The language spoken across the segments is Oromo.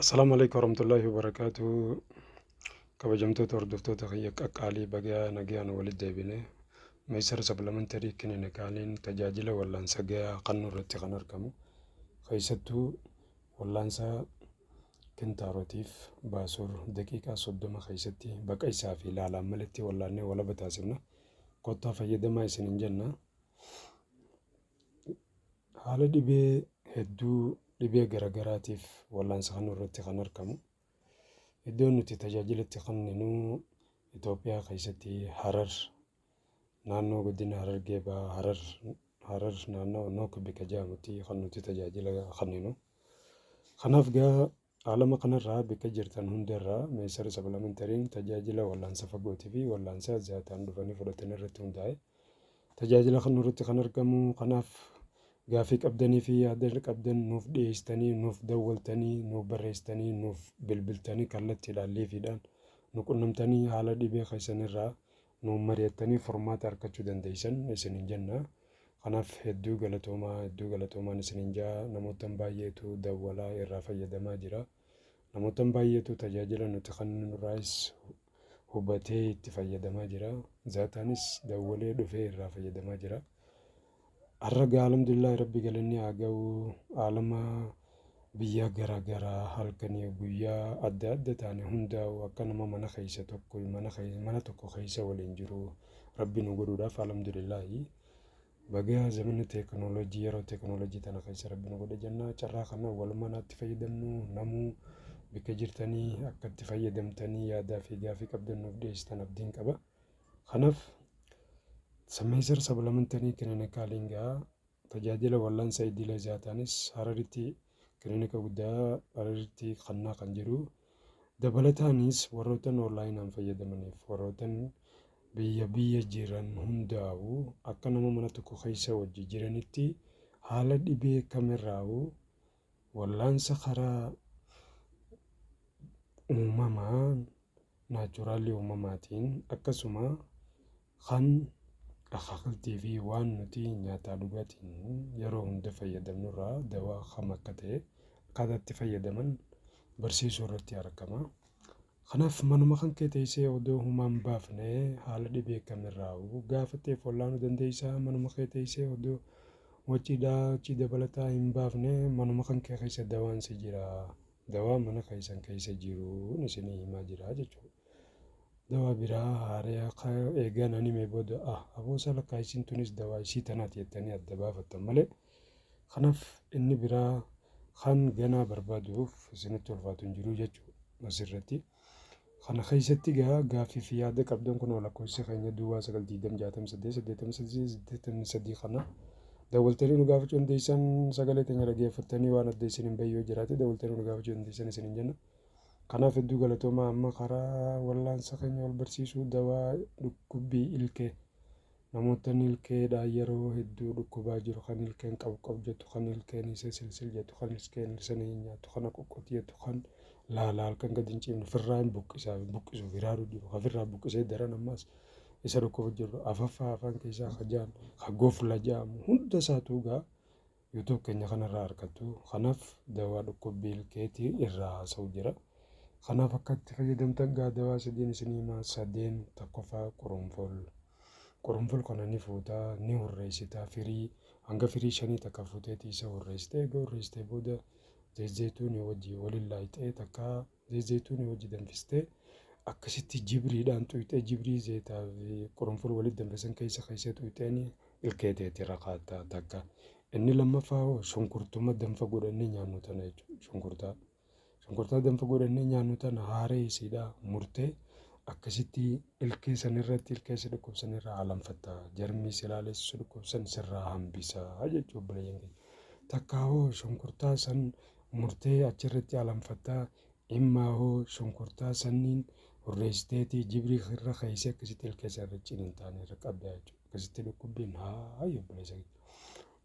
Assalaamu alaikum warahmatullaahi wabarakaatu. Kabajamtoota hordoftoota kiyya qaqqaalii, bagaa nagayaan walitti deebine. Meesar Supplementary Clinicaliin tajaajila wallaansa gahaa kennuu irratti kan argamu. Keessattuu wallaansa kintaarotiif baasuur daqiiqaa 30 keessatti baqaysaa fi laalaan malitti wallaannee walaba taasifna. Kottaa fayyadamaa isiniin jenna. Haala dhibee hedduu, dhibee garagaraatiif wallaansa kennuu irratti kan argamu. Iddoon nuti tajaajila itti kenninu Itoophiyaa keessatti Harar, naannoo godina Harargee Bahaa, Harar, Harar naannoo Nook bika jedhamutti kan nuti tajaajila kenninu. Kanaaf gaa aalama kanarraa bikka jirtan hundarraa Meesar Supplementaryn tajaajila wallaansa fagootii fi wallaansa zaataan dhufanii fudhatan irratti hundaa'e tajaajila kennuu irratti kan argamu. Kanaaf gaafii qabdanii fi yaada qabdan nuuf dhiyeessitanii, nuuf dawwaltanii, nuuf barreessitanii, nuuf bilbiltanii, kallattiidhaan liifiidhaan nu qunnamtanii haala dhibee keessanirraa nuuf mari'attanii furmaata argachuu dandeessan isiniin jenna. Kanaaf hedduu galatoomaa, hedduu galatoomaan isiniin jaa. Namootan baay'eetu dawwalaa irraa fayyadamaa jira. Namootan baay'eetu tajaajila nuti kenninu irraayis hubatee itti fayyadamaa jira. Zaataanis dawwalee dhufee irraa fayyadamaa jira. Har'a gaa alhamdulillahi, rabbi galanni haa ga'u, aalama biyya garaagaraa halkanii guyyaa adda adda taane hundaa'u akka nama mana keessa tokko, mana tokko keessa waliin jiru rabbi nu godhuudhaaf alhamdulillahi. Bagaa zamana teekinooloojii, yeroo teekinooloojii tana keessa rabbi nu godhe jenna. Carraa kana walumanaatti fayyadamnu, namuu bakka jirtanii akka itti fayyadamtanii yaadaa fi gaafii qabdan nuuf dhiyeessitan abdiin qaba. Kanaaf Meesar Supplementary Clinicaliin gaa tajaajila wallaansa idilee zaataanis Hararitti, kilinika guddaa Hararitti kannaa kan jiru. Dabalataanis warroottan onlineaan fayyadamaniif, warroottan biyya biyya jiran hundaa'u akka nama mana tokko keessa wajji jiranitti haala dhibee kamirraa'u wallaansa karaa uumamaa, naturalii uumamaatiin, akkasuma kan akaakiltii fi waan nuti nyaataa dhugaatiin yeroo hunda fayyadamnurraa dawaa kam akka ta'e akkaataa itti fayyadaman barsiisuu irratti argama. Kanaaf manuma kan kee teessee odoo humaan baafne haala dhibee kamirraa'u gaafatteef wallaanuu dandeessaa. Manuma kee teessee odoo waciidhaa wacii dabalataa hin baafne manuma kan kee keessa dawaan si jira. Dawaa mana keessan keessa jiruun isinii himaa jira jechuudha. Dawaa biraa haaree eegaan ani hime booda ah aboosa lakkaa isiin tunis dawaa isii tanaati jettanii adda baafattan malee. Kanaaf inni biraa kan ganaa barbaaduuf isinitti ulfaatu hin jiru jechuudha asirratti. Kana keessatti gaa gaaffii fi yaada qabdan kun lakkoofsi keenya 0920688383 kana dawwaltanii nu gaafachuu dandeessan. Sagalee teenya dhageeffattanii waan adda isin hin bayyoo jiraate dawwaltanii nu gaafachuu dandeessan isiniin jenna. Kanaaf hedduu galatoomaa. Amma karaa wallaansa keenya wal barsiisuu, dawaa dhukkubbii ilkee, namoota ilkeedhaan yeroo hedduu dhukkubaa jiru, kan ilkeen qabu qabu jettu, kan ilkeen isa silsil jettu, kan ilkeen isa nyaattu, kan qoqqotti jettu, kan laalaa halkan gadi hin ciifne, firraa hin buqqisaa buqqisuuf hiraaruu jiru, kan buqqisee daran ammas isa dhukkuba jiru, afaffaa afaan keessaa kajaan ka gofla jedhamu hunda isaatu gaa YouTube keenya kanarraa argattu. Kanaaf dawaa dhukkubbii ilkeetii irraa haasa'u jira. Kanaaf akka itti fayyadamtan gaa dawaa sadiin isinii himaa. Sadeen tokkoffaa qurunful. Qurunful kana ni fuutaa, ni hurreessitaa, firii hanga firii shanii takka fuuteetii isa hurreessitee, egaa hurreessitee booda zayituunii wajji waliin laayixee, takka zayituunii wajji danfistee, akkasitti jibriidhaan xuyixee, jibrii zayitaa fi qurunful walitti danfisan keessa keessee xuyixeeni ilkee teetii rakaattaa takka. Inni lammaffaa hoo shunkurtuma danfa godhannee nyaannu tana jechuudha. Shunkurtaa. Shunkurtaa danfa godhannee nyaannu tana haaree isiidhaa murtee akkasitti ilkee sanirratti, ilkee si dhukkubsan irraa alanfatta. Jarmii si ilaalee si dhukkubsan sirraa hambisaa jechuudha, obboleeyyan keenya. Takka hoo shunkurtaa san murtee achirratti alanfattaa. Immaa hoo shunkurtaa sanniin hurreessiteetii jibrii irra keessee akkasitti ilkee irra ciniin taane irra qabdaa jechuudha. Akkasitti dhukkubbiin haa obboleessa keenya.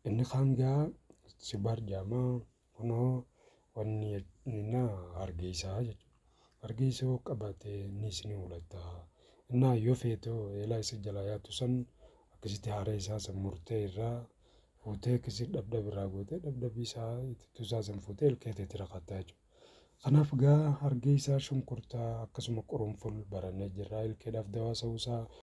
Inni kaan gaa sibaar jaamaa, kunoo wanni na hargeysaa jechuudha. Hargeysa yoo qabaate ni isinii mul'ata. Innaa yoo feetoo eelaa isa jalaa yaatu san akkasitti haara isaa san murtee irraa fuutee, akkasitti dhabdhab irraa gootee, dhabdhabii isaa itittuu isaa san fuutee ilkee teetti rakattaa jechuudha. Kanaaf gaa hargeysaa, shunkurtaa, akkasuma qurunful barannee jirra. Ilkeedhaaf dawaa ta'uusaa.